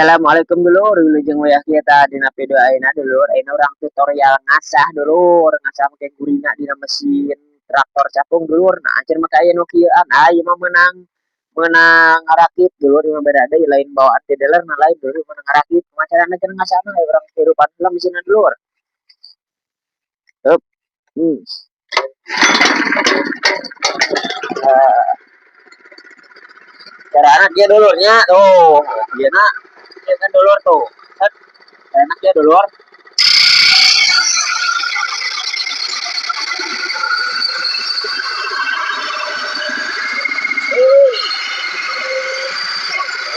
Assalamualaikum dulur, wilujeng wayah kita dina video ayeuna dulur, ayeuna urang tutorial ngasah dulur, ngasah make gurina dina mesin traktor capung dulur. Nah, anjeun make aya nu kieuan, ah ieu mah meunang meunang ngarakit dulur, ieu mah beda deui, lain bawaan ti dealer mah lain dulur, meunang ngarakit. Kumaha carana cenah ngasahna, ayo urang hirupan heula mesinna dulur. Hup. Carana kieu dulur nya, tuh, ieu na ieu kan dulur tuh. Set. Enak ya dulur.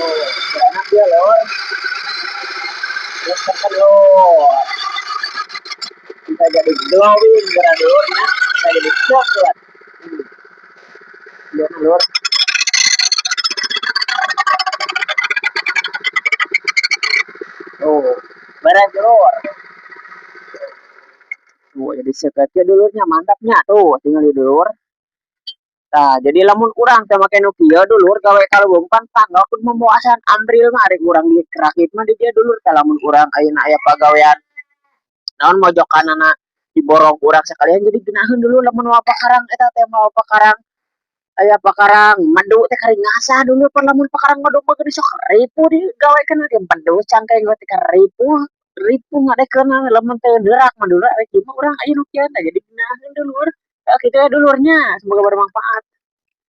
Oh, enak ya lur. Terus tekan lur. Bisa jadi glowing geura dulurnya, bisa jadi coklat. Lihat lur. Tuh, beres dulur. Tuh, jadi sekatnya dulurnya mantapnya tuh, tinggal di dulur. Nah, jadi lamun urang teh make nu kieu dulur gawe kaleuweung tangga kudu mamoasan ambril mah ari urang dikerakit mah di dieu dulur. Tah lamun urang ayeuna aya pagawean naon mojokanana diborong urang sakalian jadi geunaheun dulur lamun mawa pakarang eta teh mawa pakarang aya pakarang madu teh kari ngasah dulur. Pan lamun pakarang madu mah geuning sok ripuh digawekeun ge madu cangkeng teh ripuh ripuh ngadekeunna lamun teu deurak mah dulur. Ari kieu mah urang aya nu kieu teh jadi geunaheun dulur. Kitu ya dulurnya, semoga bermanfaat.